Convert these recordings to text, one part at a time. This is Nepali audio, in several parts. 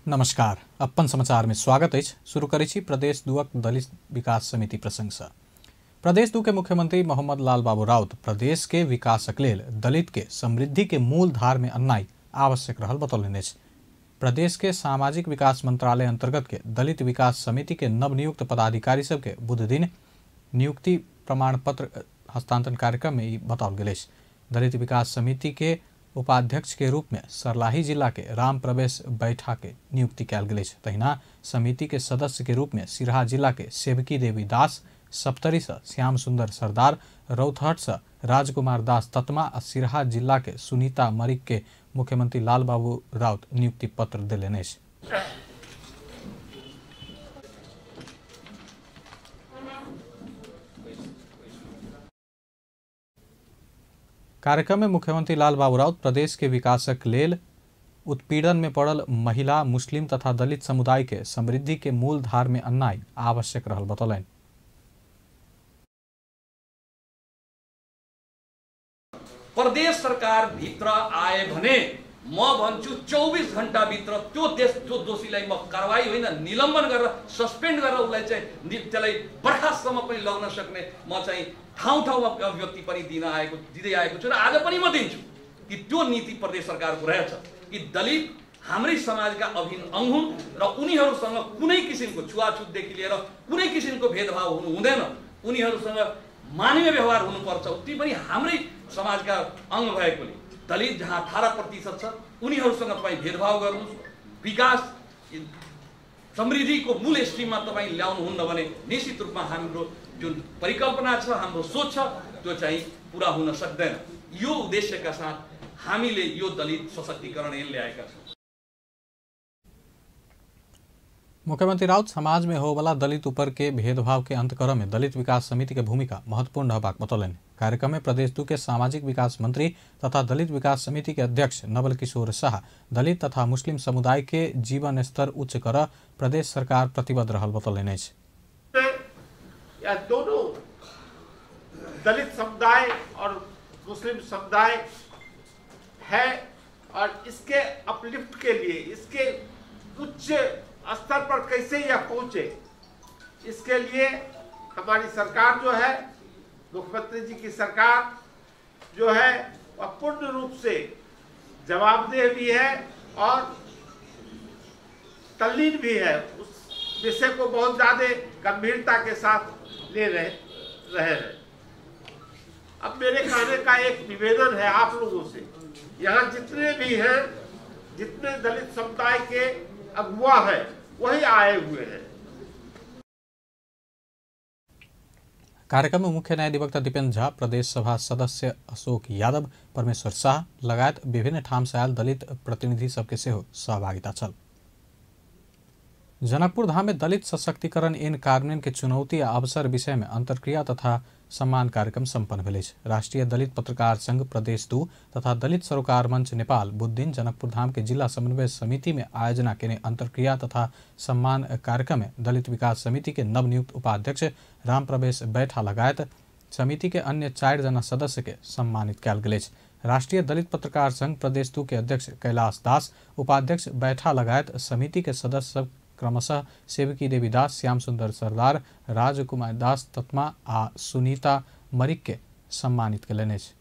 नमस्कार, अपन समाचार में स्वागत है। शुरू करै छी प्रदेश 2 दलित विकास समिति प्रसंग से। प्रदेश 2 के मुख्यमंत्री मोहम्मद लाल बाबू राउत प्रदेश के विकासक लेल दलित के समृद्धि के मूल धार में अन्नाई आवश्यक रहल बतौलनि अछि। प्रदेश के सामाजिक विकास मंत्रालय अंतर्गत के दलित विकास समिति के नवनियुक्त पदाधिकारी सबके बुध दिन नियुक्ति प्रमाण पत्र हस्तांतरण कार्यक्रम में ई बताओल गेल अछि। दलित विकास समिति के उपाध्यक्ष के रूप में सर्लाही जिला के राम प्रवेश बैठा के नियुक्ति कयल गेल अछि। तहिना समिति के सदस्य के रूप में सिराहा जिला के सेवकी देवी दास, सप्तरी से श्याम सुंदर सरदार, रौतहट से राजकुमार दास ततमा आ सिराहा जिला के सुनीता मरिक के मुख्यमंत्री लाल बाबू राउत नियुक्ति पत्र देलनि अछि। कार्यक्रम में मुख्यमंत्री लाल बाबू राउत प्रदेश के विकासक लेल उत्पीड़न में पड़ल महिला, मुस्लिम तथा दलित समुदाय के समृद्धि के मूल धार में अन्नाई आवश्यक रहल बतौलनि। प्रदेश सरकार भित्र आए भने म भन्छु 24 घण्टा भित्र त्यो दोषीलाई म कारबाही होइन निलम्बन गरेर सस्पेन्ड गरेर उलाई चाहिँ त्यसलाई बर्खास्तसम्म पनि लग्न सक्ने म चाहिँ ठाउँ-ठाउँमा अभिव्यक्ति पनि दिँदै आएको छु र आज पनि म दिन्छु कि त्यो नीति प्रदेश सरकारको रहेछ कि दलित हाम्रै समाजका अभिन्न अंग हुन् र उनीहरूसँग कुनै किसिमको छुवाछुतदेखि लिएर कुनै किसिमको भेदभाव हुनु हुँदैन। उनीहरूसँग मानवीय व्यवहार हुनुपर्छ। उति पनि हाम्रै समाजका अंग भएकोले दलित जहाँ 18% छ उनीहरूसँग तपाईँ भेदभाव गर्नुहोस्। विकास समृद्धिको मूल स्ट्रिममा तपाईँ ल्याउनुहुन्न भने निश्चित रूपमा हाम्रो जुन परिकल्पना छ, हाम्रो सोच छ, त्यो चाहिँ पूरा हुन सक्दैन। यो उद्देश्यका साथ हामीले यो दलित सशक्तिकरण ल्याएका छौँ। मुख्यमंत्री राउत समाज में हो वाला दलित ऊपर के भेदभाव के अंत करने में दलित विकास समिति के भूमिका महत्वपूर्ण रहबाक बतौलनि। कार्यक्रम में प्रदेश 2 के सामाजिक विकास मंत्री तथा दलित विकास समिति के अध्यक्ष नवल किशोर शाह दलित तथा मुस्लिम समुदाय के जीवन स्तर उच्च कर प्रदेश सरकार प्रतिबद्ध रहल बतौलनि अछि। दोनों दलित समुदाय और मुस्लिम समुदाय है और इसके अपलिफ्ट के लिए, इसके उच्च स्तर पर कैसे यह पहुंचे, इसके लिए हमारी सरकार जो है, मुख्यमंत्री जी की सरकार जो है वह पूर्ण रूप से जवाबदेह भी है और तल्लीन भी है। उस विषय को बहुत ज्यादा गंभीरता के साथ ले रहे हैं। अब मेरे कहने का एक निवेदन है आप लोगों से, यहाँ जितने भी हैं, जितने दलित समुदाय के अगुवा है वही आए हुए हैं। कार्यक्रम में मुख्य न्यायाधिवक्ता दीपेन्द्र झा, प्रदेश सभा सदस्य अशोक यादव, परमेश्वर शाह लगायत विभिन्न ठाम से आयल दलित प्रतिनिधि सबके सेहो सहभागिता छल। जनकपुर धाम में दलित सशक्तिकरण इन कार्यान्वयन के चुनौती आ अवसर विषय में अंतरक्रिया तथा सम्मान कार्यक्रम सम्पन्न भेल अछि। राष्ट्रीय दलित पत्रकार संघ प्रदेश 2 तथा दलित सरोकार मंच नेपाल बुध दिन जनकपुर धाम के जिला समन्वय समिति में आयोजना केने अंतरक्रिया तथा सम्मान कार्यक्रम में दलित विकास समिति के नवनियुक्त उपाध्यक्ष राम प्रवेश बैठा लगायत समिति के अन्य 4 जना सदस्य के सम्मानित कयल गेल अछि। राष्ट्रीय दलित पत्रकार संघ प्रदेश 2 के अध्यक्ष कैलाश दास, उपाध्यक्ष बैठा लगायत समिति के सदस्य क्रमशः सेवकी देवी दास, श्याम सुंदर सरदार, राजकुमार दास ततमा आ सुनीता मरिक के सम्मानित कयलनि अछि।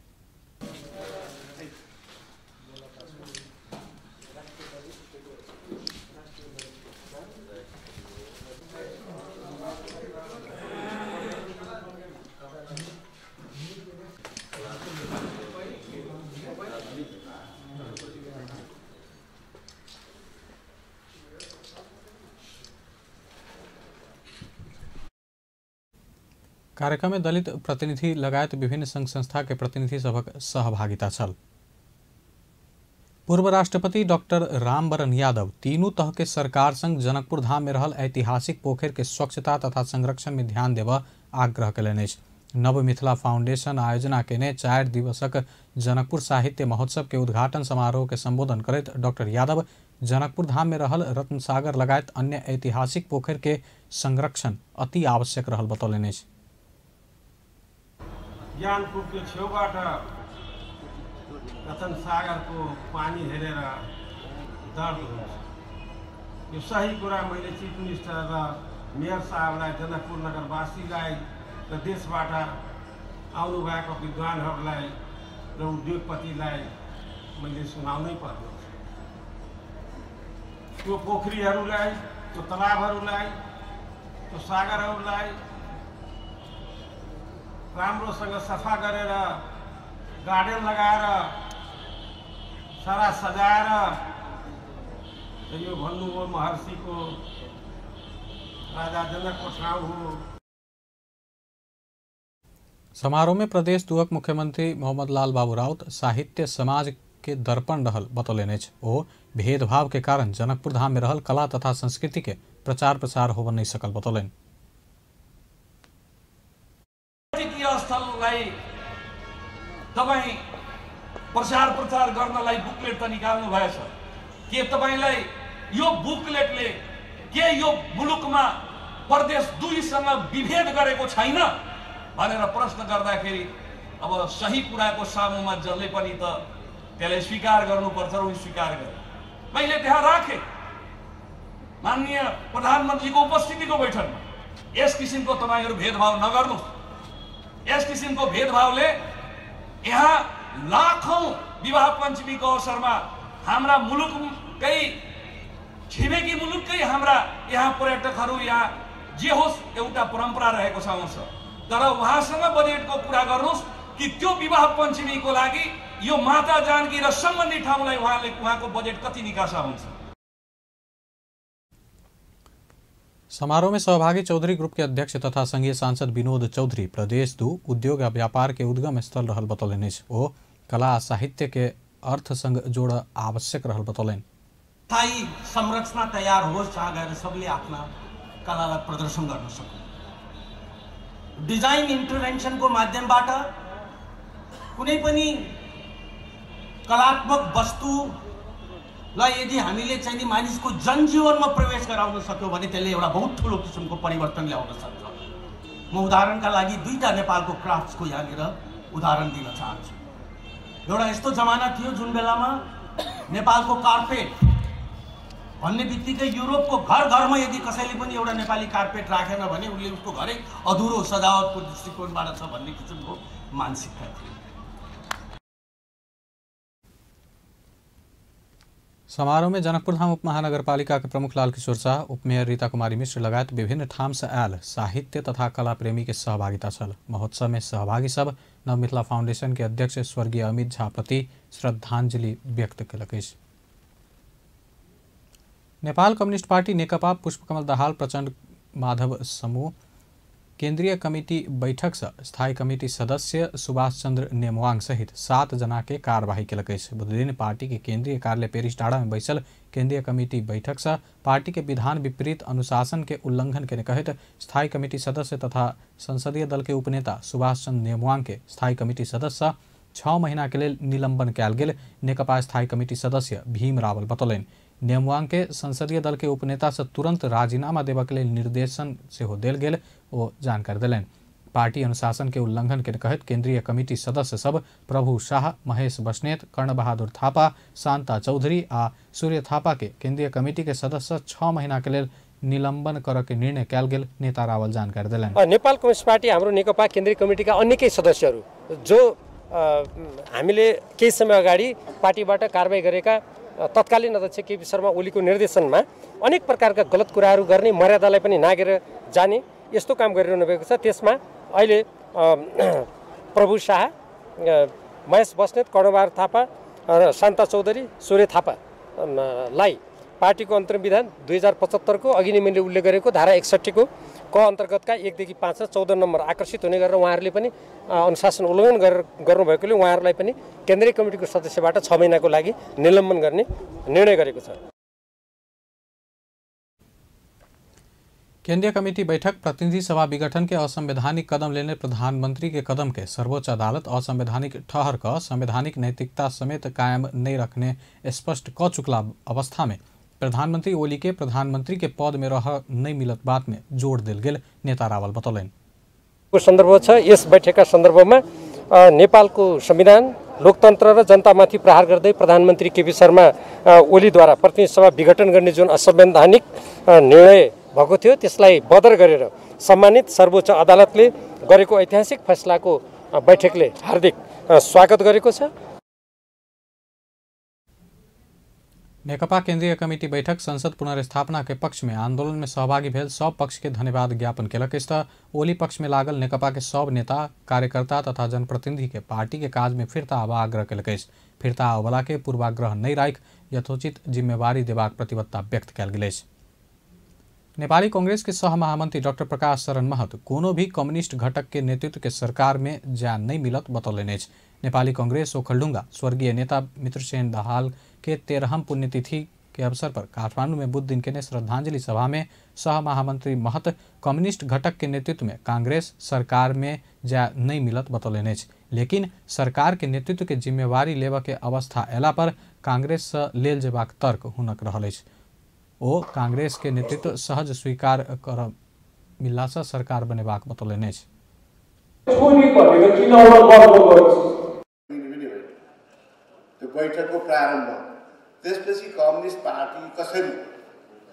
कार्यक्रम में दलित प्रतिनिधि लगायत विभिन्न संघ संस्था के प्रतिनिधि सभक सहभागिता छल। पूर्व राष्ट्रपति डॉक्टर रामवरण यादव तीनों तह के सरकार संग जनकपुर धाम में रहल ऐतिहासिक पोखर के स्वच्छता तथा संरक्षण में ध्यान देवा आग्रह कयलनि अछि। नव मिथिला फाउंडेशन आयोजना केने 4 दिवसक जनकपुर साहित्य महोत्सव के उद्घाटन समारोह के संबोधन करैत डॉक्टर यादव जनकपुर धाम में रहल रत्न सागर लगायत अन्य ऐतिहासिक पोखर के संरक्षण अति आवश्यक रहल बतौलनि अछि। ज्ञानपुरको छेउबाट रतन सागरको पानी हेरेर दर्द हुन्छ। यो सही कुरा मैले चिफ मिनिस्टर र मेयर साहबलाई, जनकपुर नगरवासीलाई र देशबाट आउनुभएका विद्वानहरूलाई र उद्योगपतिलाई मैले सुनाउनै पर्यो। त्यो पोखरीहरूलाई, त्यो तलाबहरूलाई, त्यो सागरहरूलाई राम्रोसँग सफा गरेर गार्डन लगाएर सारा सजाएर यो भन्नुभयो महर्षिको राजा जनकको ठाउँ हो। समारोह में प्रदेश दुअक मुख्यमंत्री मोहम्मद लाल बाबू राउत साहित्य समाज के दर्पण रहल बतौलनि अछि। ओ भेदभाव के कारण जनकपुर धाम में रहल कला तथा संस्कृति के प्रचार प्रसार होबन नहीं सकल बतौलनि। स्थललाई तपाईं प्रचार प्रचार गर्नलाई बुकलेट त निकाल्नु भएछ। के तपाईंलाई यो बुकलेटले के यो मुलुकमा प्रदेश दुईसँग विभेद गरेको छैन भनेर प्रश्न गर्दाखेरि अब सही कुराको सामुमा जसले पनि त त्यसलाई स्वीकार गर्नुपर्छ र उनी स्वीकार गरे। मैले त्यहाँ राखे माननीय प्रधानमन्त्रीको उपस्थितिको बैठकमा यस किसिमको तपाईहरु भेदभाव नगर्नु। यस किसिमको भेदभावले यहाँ लाखौं विवाह पञ्चमीको अवसरमा हाम्रा मुलुककै छिमेकी मुलुककै हाम्रा यहाँ पर्यटकहरू यहाँ जे होस् एउटा परम्परा रहेको छ आउँछ। तर उहाँसँग बजेटको कुरा गर्नुस् कि त्यो विवाह पञ्चमीको लागि यो माता जानकी र सम्बन्धित ठाउँलाई उहाँको बजेट कति निकासा हुन्छ। समारोह में सहभागी चौधरी ग्रुप के अध्यक्ष तथा संघीय सांसद विनोद चौधरी प्रदेश दू उद्योग आ व्यापार के उद्गम स्थल रहल बतौलनि। ओ कला आ साहित्य के अर्थ संग जोड़ आवश्यक रहल बतौलनि। स्थायी संरचना तयार होस् जहाँ गएर सबले आफ्ना कलालाई प्रदर्शन गर्न सक्नु। डिजाइन इन्टरभेन्सनको माध्यमबाट कुनै पनि कलात्मक वस्तुलाई यदि हामीले चाहिँ मानिसको जनजीवनमा प्रवेश गराउन सक्यौं भने त्यसले एउटा बहुत ठूलो किसिमको परिवर्तन ल्याउन सक्छ। म उदाहरणका लागि दुईटा नेपालको क्राफ्ट्सको यहाँनिर उदाहरण दिन चाहन्छु। एउटा यस्तो जमाना थियो जुन बेलामा नेपालको कार्पेट भन्ने बित्तिकै युरोपको घर घरमा यदि कसैले पनि एउटा नेपाली कार्पेट राखेन भने उसले उसको घरै अधुरो सजावटको दृष्टिकोणबाट छ भन्ने किसिमको मानसिकता थियो। समारोह में जनकपुर धाम उपमहानगरपालिका के प्रमुख लाल किशोर शाह, उपमेयर रीता कुमारी मिश्र लगायत विभिन्न ठाम से आयल साहित्य तथा कला प्रेमी के सहभागिता छल। महोत्सव में सहभागी सब नव मिथिला फाउंडेशन के अध्यक्ष स्वर्गीय अमित झा प्रति श्रद्धांजलि व्यक्त कयलक। नेपाल कम्युनिस्ट पार्टी नेकपा पुष्पकमल दाहाल प्रचंड माधव समूह केंद्रीय कमिटी बैठक से स्थायी कमिटी सदस्य सुभाष चंद्र नेमवांग सहित 7 जना के कार्यवाही कयलक। बुध दिन पार्टी के केंद्रीय कार्यालय पेरिस टाड़ा में बैसल केंद्रीय कमिटी बैठक से पार्टी के विधान विपरीत अनुशासन के उल्लंघन के कहत स्थायी कमिटी सदस्य तथा संसदीय दल के उपनेता सुभाष चंद्र नेमवांग के स्थायी कमिटी सदस्य 6 महीना के लिए निलंबन कयल गेल नेकपा स्थायी कमिटी सदस्य भीम रावल बतौलनि। नेमवांग के संसदीय दल के उपनेता से तुरंत राजीनामा देवा के लिए निर्देशन से हो देल गेल वो जानकारी दिलन। पार्टी अनुशासन के उल्लंघन के कहत केंद्रीय कमिटी सदस्य सब प्रभु शाह, महेश बस्नेत, कर्ण बहादुर थापा, शांता चौधरी आ सूर्य थापा के केंद्रीय कमिटी के सदस्य 6 महीना के लिए निलंबन कर के निर्णय कयल गेल नेता रावल जानकारी दिलन। नेपाल कम्युनिस्ट पार्टी हाम्रो नेकपा केन्द्रीय कमिटीका अन्यकै सदस्यहरू जो हामीले केही समय अगाडि पार्टीबाट कारबाही गरेका तत्कालीन अध्यक्ष केपी शर्मा ओलीको निर्देशनमा अनेक प्रकारका गलत कुराहरू गर्ने, मर्यादालाई पनि नागेर जाने यस्तो काम गरिरहनु भएको छ। त्यसमा अहिले प्रभु शाह, महेश बस्नेत, कर्णबहादुर थापा र शान्ता चौधरी, सूर्य थापालाई पार्टीको अन्तरिम विधान 2075 को अघि नै मैले उल्लेख गरेको धारा 61 को अन्तर्गतका 1 देखि 5 14 नम्बर आकर्षित हुने गरेर उहाँहरूले पनि अनुशासन उल्लङ्घन गर्नुभएकोले उहाँहरूलाई पनि केन्द्रीय कमिटीको सदस्यबाट 6 महिनाको लागि निलम्बन गर्ने निर्णय गरेको छ। केंद्रीय कमेटी बैठक प्रतिनिधि सभा विघटन के असंवैधानिक कदम लेने प्रधानमंत्री के कदम के सर्वोच्च अदालत असंवैधानिक ठहर कर संवैधानिक नैतिकता समेत कायम नहीं रखने स्पष्ट क चुकला अवस्था में प्रधानमंत्री ओली के प्रधानमंत्री के पद में रह नहीं मिलत बात में जोड़ दिल गेल नेता रावल बतौलन। संदर्भ छ यस बैठकका सन्दर्भमा नेपालको संविधान लोकतन्त्र र जनतामाथि प्रहार गर्दै प्रधानमन्त्री केपी शर्मा ओलीद्वारा प्रतिनिधि सभा विघटन गर्ने जुन असंवैधानिक निर्णय भएको थियो त्यसलाई बदर गरेर सम्मानित सर्वोच्च अदालतले गरेको ऐतिहासिक फैसलाको बैठकले हार्दिक स्वागत गरेको छ। नेकपा केन्द्रीय कमिटी बैठक संसद पुनर्स्थापना के पक्ष में आंदोलन में सहभागी भेल सब पक्ष के धन्यवाद ज्ञापन केलक। इस ओली पक्ष में लागल नेकपा के सब नेता कार्यकर्ता तथा जनप्रतिनिधि के पार्टी के काज में फिरता आवा आग्रह केलक। फिरता आवला के पूर्वाग्रह नहीं राख यथोचित जिम्मेवारी देबाक प्रतिबद्धता व्यक्त कयल गेल। नेपाली कांग्रेस के सह महामंत्री डॉक्टर प्रकाश शरण महत कोनो भी कम्युनिस्ट घटक के नेतृत्व के सरकार में जान नहीं मिलत बतौलनि। नेपाली कांग्रेस ओखलढुंगा स्वर्गीय नेता मित्रसेन दाहाल के 13हम पुण्यतिथि के अवसर पर काठमांडू में बुध दिन के श्रद्धांजलि सभा में सह महामंत्री महत कम्युनिस्ट घटक के नेतृत्व में कांग्रेस सरकार में जा नहीं मिलत बतौलनि। लेकिन सरकार के नेतृत्व के जिम्मेवारी लेवा के अवस्था एला पर कांग्रेस लेल जेबाक तर्क हुनक रहल। ओ कांग्रेस के नेतृत्व सहज स्वीकार कर मिलला से सरकार बनेबाक बतौलनि। बैठकको प्रारम्भ त्यसपछि कम्युनिस्ट पार्टी कसरी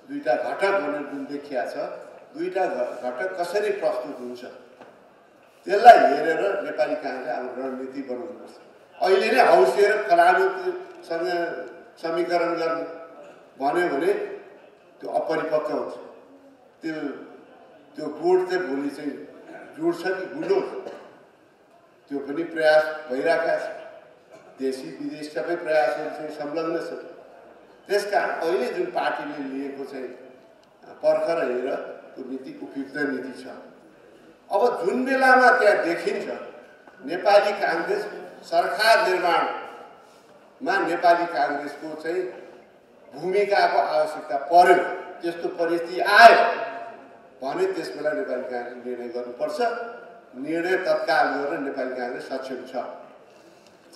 दुईटा घटक भनेर जुन देखिया छ दुईटा घटक कसरी प्रस्तुत हुन्छ त्यसलाई हेरेर नेपाली कांग्रेस अब रणनीति बनाउनुपर्छ। अहिले नै हौसिएर फलानुसँग समीकरण गर्ने भन्यो भने त्यो अपरिपक्व हुन्छ। त्यो गुड चाहिँ भोलि चाहिँ जुड्छ कि गुलो त्यो पनि प्रयास भइरहेका छ। देशी विदेश सबै प्रयासहरू चाहिँ संलग्न छ। त्यसकारण अहिले जुन पार्टीले लिएको चाहिँ पर्खर हेर त्यो नीति उपयुक्त नीति छ। अब जुन बेलामा त्यहाँ देखिन्छ नेपाली कांग्रेस सरकार निर्माणमा नेपाली कांग्रेसको चाहिँ भूमिकाको आवश्यकता पर्यो त्यस्तो परिस्थिति आयो भने त्यसबेला नेपाली कांग्रेस निर्णय गर्नुपर्छ। निर्णय तत्काल गरेर नेपाली कांग्रेस सक्षम छ।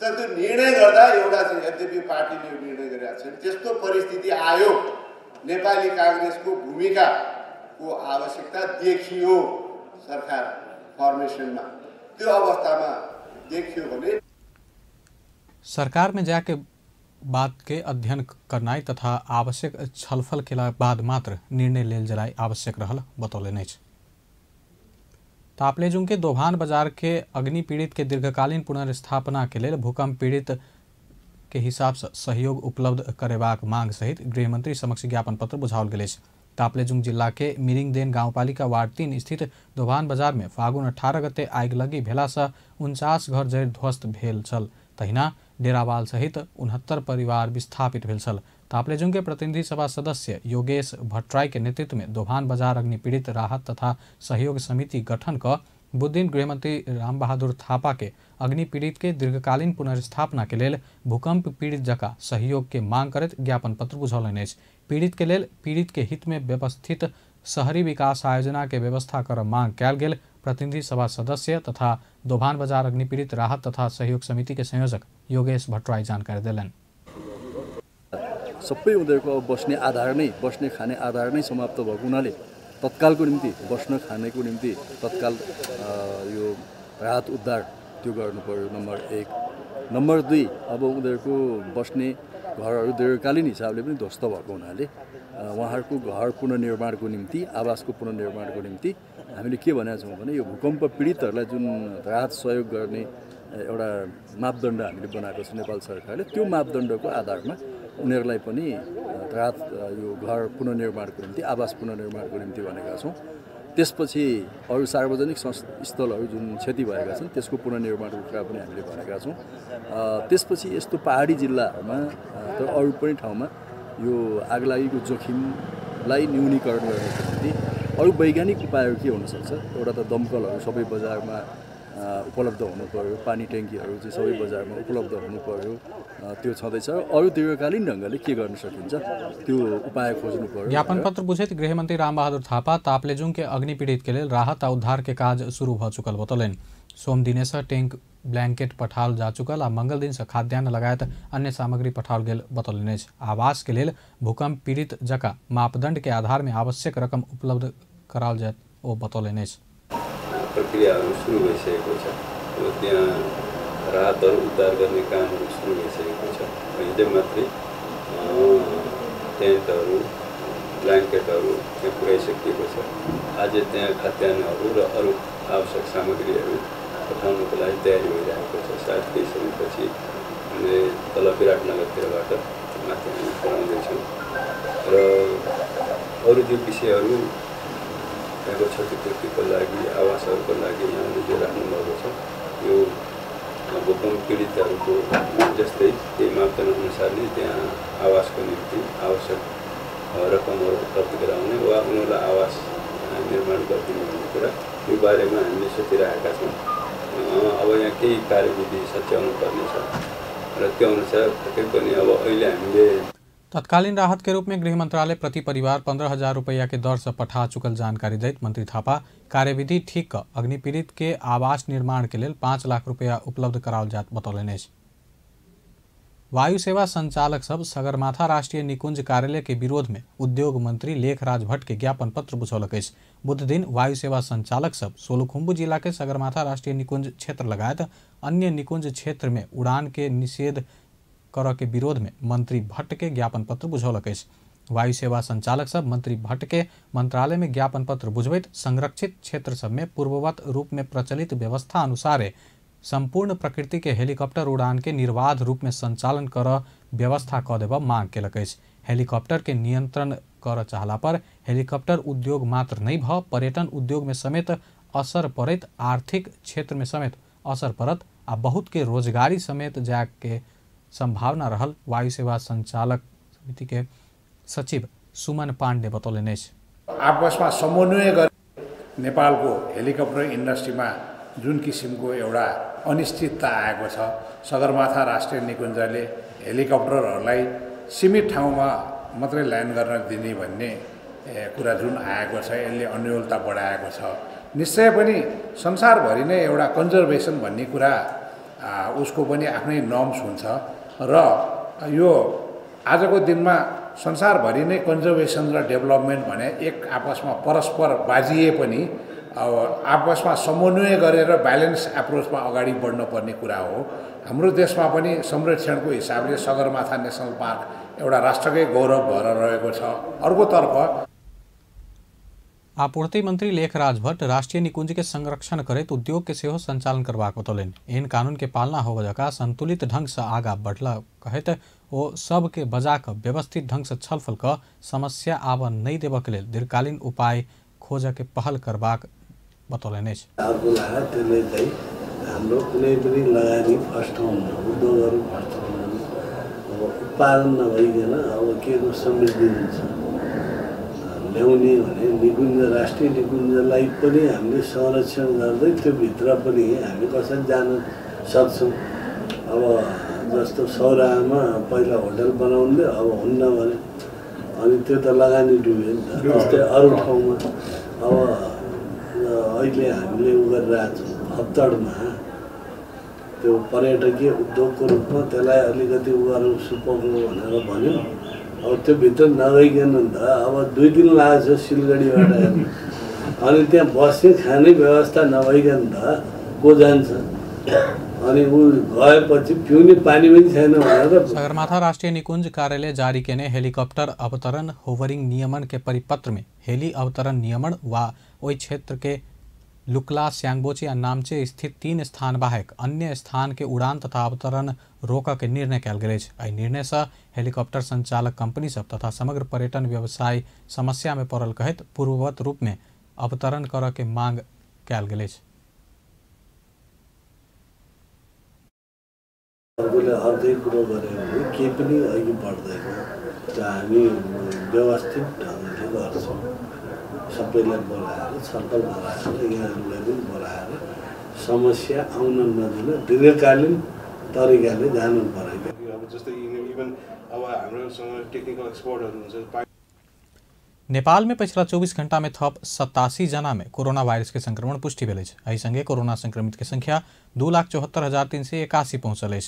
तर त्यो निर्णय गर्दा एउटा चाहिँ यद्यपि पार्टीले निर्णय गरेका छन् त्यस्तो परिस्थिति आयो नेपाली कांग्रेसको भूमिकाको आवश्यकता देखियो सरकार फर्मेशनमा त्यो अवस्थामा देखियो भने सरकार में जाके बात के अध्ययन करनाई तथा आवश्यक छलफल के बाद मात्र निर्णय लेल जलाई आवश्यक रहल बतौलनि। ताप्लेजुङ के दोभान बाजार के अग्नि पीड़ित के दीर्घकालीन पुनर्स्थापना के लिए भूकंप पीड़ित के हिसाब से सहयोग उपलब्ध करेबाक मांग सहित गृहमंत्री समक्ष ज्ञापन पत्र बुझाओल गेल। ताप्लेजुङ जिला के मिरिङदेन गाउँपालिका वार्ड 3 स्थित दोभान बाजार में फागुन 18 गते आगिलगी भेला से 49 घर जरि ध्वस्त भेल छल। तहिना डेरावाल सहित 69 परिवार विस्थापित भेल छल। ताप्लेजुङ के प्रतिनिधि सभा सदस्य योगेश भट्टराई के नेतृत्व में दोभान बाजार अग्नि पीड़ित राहत तथा सहयोग समिति गठन क बुध दिन गृहमंत्री रामबहादुर थापा के अग्नि पीड़ित के दीर्घकालीन पुनर्स्थापना के लेल भूकंप पीड़ित जका सहयोग के मांग करत ज्ञापन पत्र बुझौलनि। पीड़ित के लेल पीड़ित के हित में व्यवस्थित शहरी विकास आयोजना के व्यवस्था कर मांग कयल गेल। प्रतिनिधि सभा सदस्य तथा दोभान बाजार अग्नि पीड़ित राहत तथा सहयोग समिति के संयोजक योगेश भट्टराई जानकारी दिलन। सबै उनीहरूको बस्ने आधार नै बस्ने खाने आधार नै समाप्त भएको हुनाले तत्कालको निम्ति बस्न खानेको निम्ति तत्काल यो राहत उद्धार त्यो गर्नु पर्यो नम्बर 1। नम्बर 2 अब उनीहरूको बस्ने घरहरू दीर्घकालीन हिसाबले पनि ध्वस्त भएको हुनाले उहाँहरूको घर पुनर्निर्माणको निम्ति आवासको पुनर्निर्माणको निम्ति हामीले के भनेका छौँ भने यो भूकम्प पीडितहरूलाई जुन राहत सहयोग गर्ने एउटा मापदण्ड हामीले बनाएको छ नेपाल सरकारले त्यो मापदण्डको आधारमा उनीहरूलाई पनि राहत यो घर पुनर्निर्माणको निम्ति आवास पुनर्निर्माणको निम्ति भनेका छौँ। त्यसपछि अरू सार्वजनिक स्थलहरू जुन क्षति भएका छन् त्यसको पुनर्निर्माणको कुरा पनि हामीले भनेका छौँ। त्यसपछि यस्तो पहाडी जिल्लाहरूमा तर अरू पनि ठाउँमा यो आगलागीको जोखिमलाई न्यूनीकरण गर्नको निम्ति अरू वैज्ञानिक उपायहरू के हुनसक्छ। एउटा त दमकलहरू सबै बजारमा उपलब्ध हुनु पर्यो, पानी ट्याङ्कीहरू चाहिँ सबै बजारमा उपलब्ध हुनु पर्यो, त्यो छँदैछ। अरू दीर्घकालीन ढङ्गले के गर्न सकिन्छ त्यो उपाय खोज्नु पर्यो। ज्ञापन पत्र बुझैत गृहमंत्री रामबहादुर थापा ताप्लेजुङ के अग्नि पीड़ित के लेल राहत आ उद्धार के काज शुरू भ चुकल बतौलनि। सोम दिने से टैंक ब्लैंकेट पठाओल जा चुकल आ मंगल दिन से खाद्यान्न लगायत अन्य सामग्री पठाओल गेल बतौलनि। आवास के लेल भूकंप पीड़ित जका मापदण्ड के आधार में आवश्यक रकम उपलब्ध कराओल जाए ओ बतौलनि। प्रक्रियाहरू सुरु भइसकेको छ। त्यहाँ राहतहरू उद्धार गर्ने कामहरू सुरु भइसकेको छ। हिजो मात्रै टेन्टहरू ब्ल्याङ्केटहरू त्यहाँ पुर्याइसकिएको छ। आज त्यहाँ खाद्यान्नहरू र अरू आवश्यक सामग्रीहरू पठाउनको लागि तयारी भइरहेको छ। सायद केही समयपछि हामीले तल विराटनगरतिरबाट माथि हामी पुऱ्याउँदैछौँ र अरू जो विषयहरू त्यहाँको क्षतिपूर्तिको लागि आवासहरूको लागि यहाँले जो राख्नुभएको छ यो भूकम्प पीडितहरूको जस्तै त्यही मापदण्ड अनुसार नै त्यहाँ आवासको निम्ति आवश्यक रकमहरू उपलब्ध गराउने वा उनीहरूलाई आवास निर्माण गरिदिने भन्ने कुरा यो बारेमा हामीले सोचिरहेका छौँ। अब यहाँ केही कार्यविधि सच्याउनु पर्नेछ र त्यो अनुसार पक्कै पनि अब अहिले हामीले तत्कालीन राहत के रूप में गृह मंत्रालय प्रति परिवार 15,000 रुपया के दर से पठा चुकल जानकारी दैत मंत्री थापा कार्यविधि ठीक क अग्निपीड़ित के आवास निर्माण के लिए 5 लाख रुपया उपलब्ध कराओल जात बतौलनि। वायु सेवा संचालक सब सगरमाथा राष्ट्रीय निकुंज कार्यालय के विरोध में उद्योग मंत्री लेखराज भट्ट के ज्ञापन पत्र बुझौलक। बुध दिन वायु सेवा संचालक सब सोलुखुम्बु जिला के सगरमाथा राष्ट्रीय निकुंज क्षेत्र लगायत अन्य निकुंज क्षेत्र में उड़ान के निषेध कर के विरोध में मंत्री भट्ट के ज्ञापन पत्र बुझौलक। वायु सेवा संचालक सब मंत्री भट्ट के मंत्रालय में ज्ञापन पत्र बुझबैत संरक्षित क्षेत्र सब में पूर्ववत रूप में प्रचलित व्यवस्था अनुसार संपूर्ण प्रकृति के हेलीकॉप्टर उड़ान के निर्बाध रूप में संचालन कर व्यवस्था क देब मांग केलक। हेलीकॉप्टर के नियंत्रण कर चाहला पर हेलीकॉप्टर उद्योग मात्र नहीं भ पर्यटन उद्योग में समेत असर पड़त, आर्थिक क्षेत्र में समेत असर पड़त आ बहुत के रोजगारी समेत जाय के संभावना रहल वायु सेवा संचालक समिति के सचिव सुमन पाण्डे बतौलनि। आपसमा समन्वय गरी नेपालको हेलिकप्टर इन्डस्ट्रीमा जुन किसिमको एउटा अनिश्चितता आएको छ, सगरमाथा राष्ट्रिय निकुञ्जले हेलिकप्टरहरूलाई सीमित ठाउँमा मात्रै ल्यान्ड गर्न दिने भन्ने कुरा जुन आएको छ यसले अन्योलता बढाएको छ। निश्चय पनि संसारभरि नै एउटा कन्जर्भेसन भन्ने कुरा उसको पनि आफ्नै नर्म्स हुन्छ र यो आजको दिनमा संसारभरि नै कन्जर्भेसन र डेभलपमेन्ट भने एक आपसमा परस्पर बाजिए पनि अब आपसमा समन्वय गरेर ब्यालेन्स एप्रोचमा अगाडि बढ्नुपर्ने कुरा हो। हाम्रो देशमा पनि संरक्षणको हिसाबले सगरमाथा नेसनल पार्क एउटा राष्ट्रकै गौरव भएर रहेको छ। अर्कोतर्फ आपूर्ति मंत्री लेखराज भट्ट राष्ट्रीय निकुंज के संरक्षण करत उद्योग के सेहो संचालन करबाक बतौलनि। इन कानून के पालना होबय का संतुलित ढंग से आगा बढ़ला कहत ओ सब के बजा क व्यवस्थित ढंग से छलफल क समस्या आब नहीं देबऽ के लेल दीर्घकालीन उपाय खोज के पहल करबाक बतौलनि। हाम्रो कुनै पनि लगानी फर्स्ट हुन्न, उद्योगहरू फर्स्ट हुन्न, अब उत्पादन नभइकन अब के को समृद्धि हुन्छ ल्याउने भने निकुञ्ज राष्ट्रिय निकुञ्जलाई पनि हामीले संरक्षण गर्दै त्यो भित्र पनि हामी कसरी जान सक्छौँ। अब जस्तो सौरामा पहिला होटल बनाउँदै अब हुन्न भने अनि त्यो त लगानी डुब्यो नि त। जस्तै अरू ठाउँमा अब अहिले हामीले उ गरिरहेछौँ हप्तडमा त्यो पर्यटकीय उद्योगको रूपमा त्यसलाई अलिकति उ गरौँ सुपौलो भनेर भन्यो। अब त्यो भित्र नगइकन त अब 2 दिन लाग्छ सिलगढीबाट अनि त्यहाँ बस्ने खाने व्यवस्था नभइकन त को जान्छ अनि उ गएपछि पिउने पानी पनि छैन भनेर। सगरमाथा राष्ट्रीय निकुंज कार्यालय जारी केने हेलीकॉप्टर अवतरण होवरिंग नियमन के परिपत्र में हेली अवतरण नियमन वा ओई क्षेत्र के लुकला, स्यांगबोची और नामचे स्थित 3 स्थान बाहेक अन्य स्थान के उड़ान तथा अवतरण रोक के निर्णय कल गेल। एहि निर्णय से हेलीकॉप्टर संचालक कंपनी सब तथा समग्र पर्यटन व्यवसाय समस्या में पड़ल कहत पूर्ववत रूप में अवतरण कर के मांग कल गेल। अर्धै कुरो गऱ्यो भने केही पनि अघि बढ्दैन। हामी व्यवस्थित ढङ्गले गर्छौँ, सबैलाई बोलाएर छलफल गराएर यहाँहरूलाई पनि बोलाएर समस्या आउन नदिन दीर्घकालीन तरिकाले जानु पर्यो। अब जस्तै इभन अब हाम्रोसँग टेक्निकल एक्सपर्टहरू हुन्छ। नेपाल में पिछला 24 घंटा में थप 87 जना में कोरोना वायरस के संक्रमण पुष्टि भेल। एहि संगे कोरोना संक्रमित के संख्या 2,74,381 पहुंचल।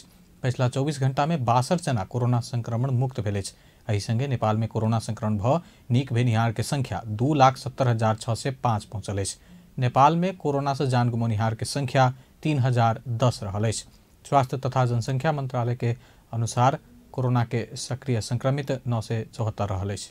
पिछला 24 घंटा में 62 जना कोरोना संक्रमण मुक्त भेल। एहि संगे नेपाल में कोरोना संक्रमण भ नीक भेनिहार के संख्या 2,70,605 पहुंचल। नेपाल में कोरोना से जान गुमनिहार के संख्या 3,010 रहल। स्वास्थ्य तथा जनसंख्या मंत्रालय के अनुसार कोरोना के सक्रिय संक्रमित 974 रहल अछि।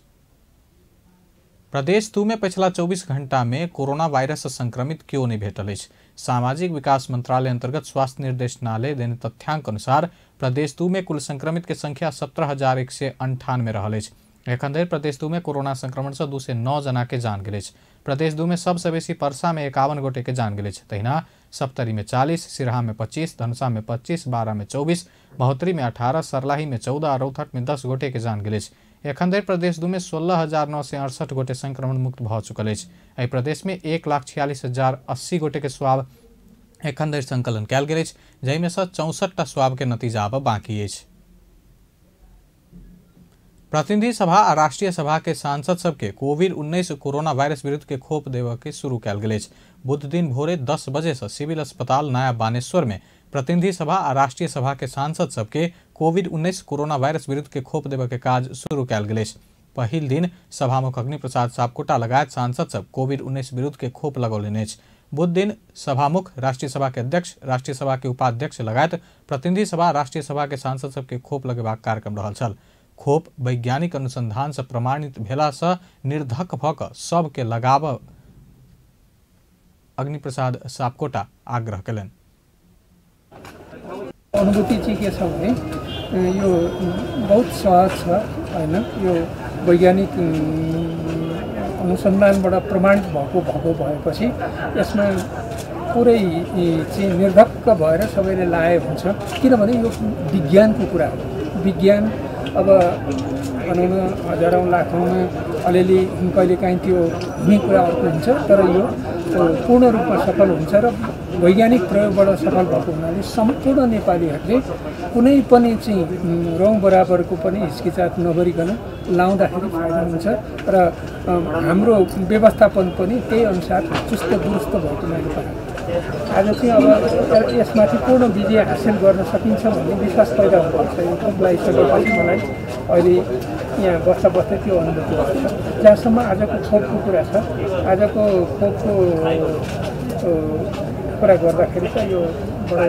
प्रदेश 2 में पिछला 24 घंटा में कोरोना वायरस से संक्रमित क्यों नहीं भेटल अछि। सामाजिक विकास मंत्रालय अंतर्गत स्वास्थ्य निर्देशनालय देने तथ्यांक अनुसार प्रदेश 2 में कुल संक्रमित के संख्या 17,198 रहल अछि। एखन धरि प्रदेश 2 में कोरोना संक्रमण से 209 जना के जान गेल अछि। प्रदेश 2 में सबसे बेसी परसा में 51 गोटे के जान गेल अछि। तहिना सप्तरी में 40, सिरहा में 25, धनुषा में 25, बारा में 24, महोत्तरी में 18, सरलाही में 14 और रौतहट में 10 गोटे के जान गेल अछि। एखन धरि प्रदेश 2 में 16,968 गोटे संक्रमण मुक्त भ चुकल अछि। एहि प्रदेश में 1,46,080 गोटे के स्वाब एखन धरि संकलन कयल गेल अछि, जाहि में से 64टा स्वाब के नतीजा आब बाकी अछि। प्रतिनिधि सभा आ राष्ट्रीय सभा के सांसद सबके कोविड-19 कोरोना वायरस विरुद्ध के खोप देव के शुरू कयल गेल अछि। बुध दिन भोरे 10 बजे से सिविल अस्पताल नया बानेश्वर में प्रतिनिधि सभा आ राष्ट्रीय सभा के सांसद सबके कोविड-19 कोरोना वायरस विरुद्ध के खोप देव के काज शुरू कयल गेल अछि। पहिल दिन सभामुख अग्निप्रसाद सापकोटा लगायत सांसद सब कोविड-19 विरुद्ध के खोप लगौलनि अछि। बुध दिन सभामुख राष्ट्रीय सभा के अध्यक्ष, राष्ट्रीय सभा के उपाध्यक्ष लगायत प्रतिनिधि सभा राष्ट्रीय सभा के सांसद सबके खोप लगेबाक कार्यक्रम रहल छल। खोप वैज्ञानिक अनुसंधान से प्रमाणित भेला से निर्धक भ क सबके लगाब अग्निप्रसाद सापकोटा आग्रह कयलनि। अनुभूति चाहिँ के छ भने यो बहुत सहज छ हैन, यो वैज्ञानिक अनुसन्धानबाट प्रमाणित भएको भएपछि यसमा पुरै चाहिँ निर्धक्क भएर सबैले लाए हुन्छ। किनभने यो विज्ञानको कुरा हो। विज्ञान अब भनौँ न हजारौँ लाखौँमा अलिअलि कहिलेकाहीँ त्यो हुने कुरा अर्को हुन्छ, तर यो पूर्ण रूपमा सफल हुन्छ र वैज्ञानिक प्रयोगबाट सफल भएको हुनाले सम्पूर्ण नेपालीहरूले कुनै पनि चाहिँ रौँ बराबरको पनि हिचकिचात नगरिकन लाउँदाखेरि फाइदा हुन्छ र हाम्रो व्यवस्थापन पनि त्यही अनुसार चुस्त दुरुस्त भएको मैले पाएँ। आज चाहिँ अब यसमाथि पूर्ण विजय हासिल गर्न सकिन्छ भन्ने विश्वास पैदा हुनुपर्छ। यो खोप लगाइसकेपछि मलाई अहिले यहाँ बस्दा बस्दै त्यो अनुभूति भएको छ। जहाँसम्म आजको खोपको कुरा छ, आजको खोपको कुरा गर्दाखेरि चाहिँ यो बडो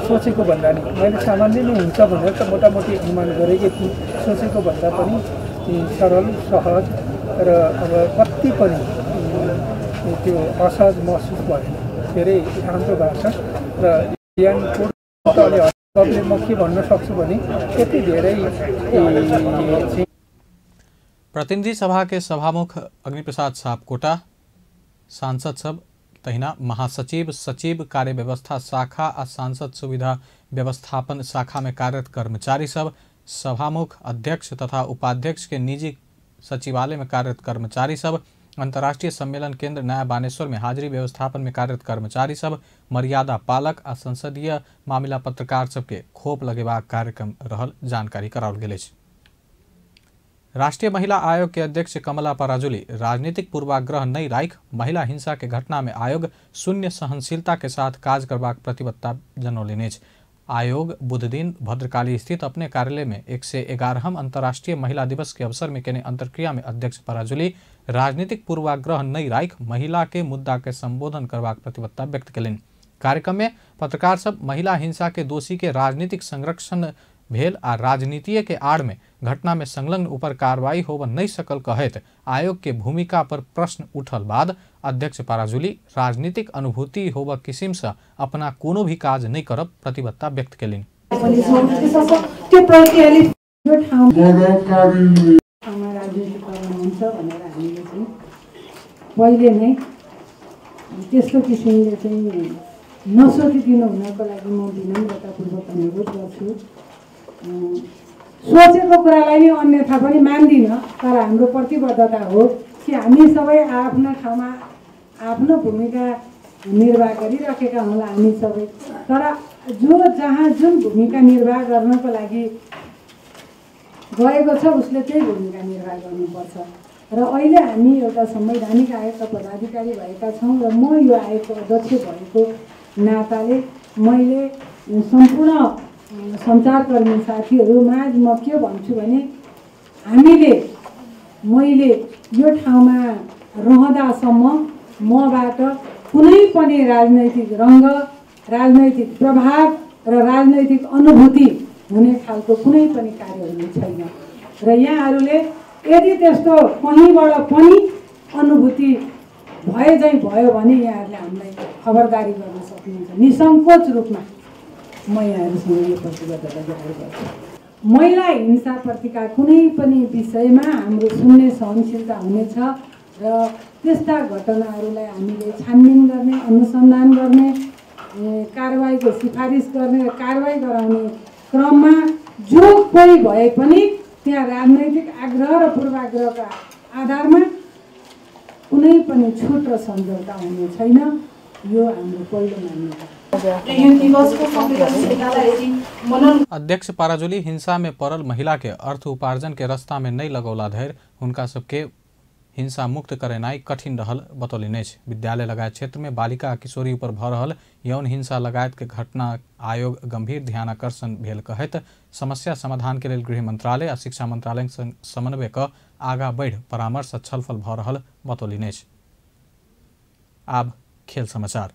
सोचेको भन्दा नि मैले सामान्य नै हुन्छ भनेर त मोटामोटी अनुमान गरेकै थिएँ। सोचेको भन्दा पनि सरल सहज र अब कति पनि त्यो असहज महसुस भएन। धेरै राम्रो भएको छ र ज्ञानले म के भन्न सक्छु भने यति धेरै। प्रतिनिधि सभा के सभामुख अग्निप्रसाद सापकोटा, सांसद सब तहिना महासचिव, सचिव, कार्य व्यवस्था शाखा आ सांसद सुविधा व्यवस्थापन शाखा में कार्यरत कर्मचारी सब, सभामुख, अध्यक्ष तथा उपाध्यक्ष के निजी सचिवालय में कार्यरत कर्मचारी सब, अंतर्राष्ट्रीय सम्मेलन केंद्र नया बानेश्वर में हाजिरी व्यवस्थापन में कार्यरत कर्मचारी सब, मर्यादा पालक आ संसदीय मामला पत्रकार सबके खोप लगेबाक कार्यक्रम रहल जानकारी कराओल गेल अछि। राष्ट्रीय महिला आयोग के अध्यक्ष कमला पराजुली राजनीतिक पूर्वाग्रह नहीं राखि महिला हिंसा के घटना में आयोग शून्य सहनशीलता के साथ काज करबाक प्रतिबद्धता जनौलनि अछि। आयोग बुध दिन भद्रकाली स्थित अपने कार्यालय में 111 अंतर्राष्ट्रीय महिला दिवस के अवसर में केने अंतर्क्रिया में अध्यक्ष पराजुली राजनीतिक पूर्वाग्रह नहीं राखि महिला के मुद्दा के संबोधन करबाक प्रतिबद्धता व्यक्त कयलनि। कार्यक्रम में पत्रकार सब महिला हिंसा के दोषी के राजनीतिक संरक्षण भेल आ राजनीतिय के आड़ में घटना में संलग्न ऊपर कार्रवाई होब नहीं सकल कहत आयोग के भूमिका पर प्रश्न उठल बाद अध्यक्ष पराजुली राजनीतिक अनुभूति होब किसिम से अपना कोनो भी काज नहीं करब प्रतिबद्धता व्यक्त कयलनि। पहिले नै त्यस्तो किसिमले चाहिँ नसोचिदिनु हुनको लागि म विनम्रतापूर्वक अनुरोध गर्छु। सोचेको कुरालाई नै अन्यथा पनि मान्दिनँ, तर हाम्रो प्रतिबद्धता हो कि हामी सबै आफ्नो ठाउँमा आफ्नो भूमिका निर्वाह गरिराखेका होला हामी सबै, तर जो जहाँ जुन भूमिका निर्वाह गर्नको लागि गएको छ उसले त्यही भूमिका निर्वाह गर्नुपर्छ। र अहिले हामी एउटा संवैधानिक आयोगका पदाधिकारी भएका छौँ र म यो आयोगको अध्यक्ष भएको नाताले मैले सम्पूर्ण सञ्चारकर्मी साथीहरूमा म के भन्छु भने मैले यो ठाउँमा रहँदासम्म मबाट कुनै पनि राजनैतिक रङ्ग राजनैतिक प्रभाव र राजनैतिक अनुभूति हुने खालको कुनै पनि कार्य हुने छैन र यहाँहरूले यदि त्यस्तो कहीँबाट पनि अनुभूति भए चाहिँ भयो भने यहाँहरूले हामीलाई खबरदारी गर्न सक्नुहुन्छ। निसङ्कोच रूपमा म यहाँहरूसँग यो प्रतिबद्धता जाहेर गर्छु। महिला हिंसाप्रतिका कुनै पनि विषयमा हाम्रो सुन्ने सहनशीलता हुनेछ र त्यस्ता घटनाहरूलाई हामीले छानबिन गर्ने, अनुसन्धान गर्ने, कारबाहीको सिफारिस गर्ने र कारबाही गराउने क्रममा जो कोही भए पनि त्यहाँ राजनैतिक आग्रह र पूर्वाग्रहका आधारमा कुनै पनि छुट र सम्झौता हुने छैन। यो हाम्रो पहिलो मान्यता। अध्यक्ष पाराजुली हिंसा में पड़ल महिला के अर्थ उपार्जन के रास्ता में नहीं लगौला धैर हुनका सबके हिंसा मुक्त करेनाई कठिन रहल बतौलनि अछि। विद्यालय लगायत क्षेत्र में बालिका आ किशोरी ऊपर भ रहल यौन हिंसा लगायत के घटना आयोग गंभीर ध्यानाकर्षण भेल कहैत समस्या समाधान के लेल गृह मंत्रालय आ शिक्षा मंत्रालय संग समन्वय क आगा बढ़ि परामर्श आ छलफल भ रहल बतौलनि अछि। आब खेल समाचार।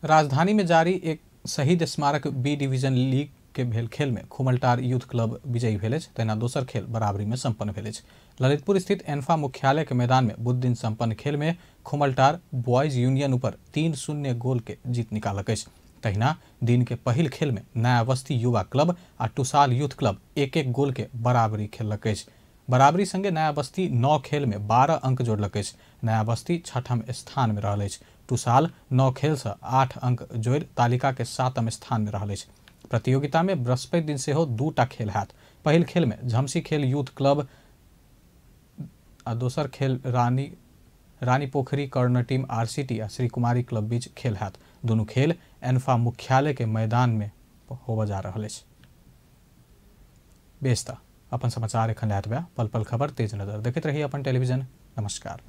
राजधानी में जारी एक शहीद स्मारक बी डिवीजन लीग के भेल खेल में खुमलटार यूथ क्लब विजयी भेल अछि। तहिना दोसर खेल बराबरी में संपन्न भेल अछि। ललितपुर स्थित एन्फा मुख्यालय के मैदान में बुध दिन संपन्न खेल में खुमलटार बॉयज यूनियन ऊपर 3-0 गोल के जीत निकालक अछि। तहिना दिन के पहिल खेल में नया बस्ती युवा क्लब आ टुसाल यूथ क्लब 1-1 गोल के बराबरी खेलक अछि। बराबरी संगे नया बस्ती 9 खेल में 12 अंक जोड़लक अछि। नया बस्ती 6ठम स्थान में रहल अछि। टुसाल 9 खेल से 8 अंक जोड़ तालिका के 7म स्थान में रहल अछि। प्रतियोगिता में बृहस्पति दिन से 2टा खेल हैत। पहिल खेल में झमसी खेल यूथ क्लब आ दोसर खेल Rani Pokhari corner team RCT आ श्री कुमारी क्लब बीच खेल हैत। दोनों खेल एन्फा मुख्यालय के मैदान में होबा जा रहल अछि। बेस्ता अपन समाचार एखन लायत बा। पल पल खबर तेज नजर देखैत रही अपन टेलीविजन। नमस्कार।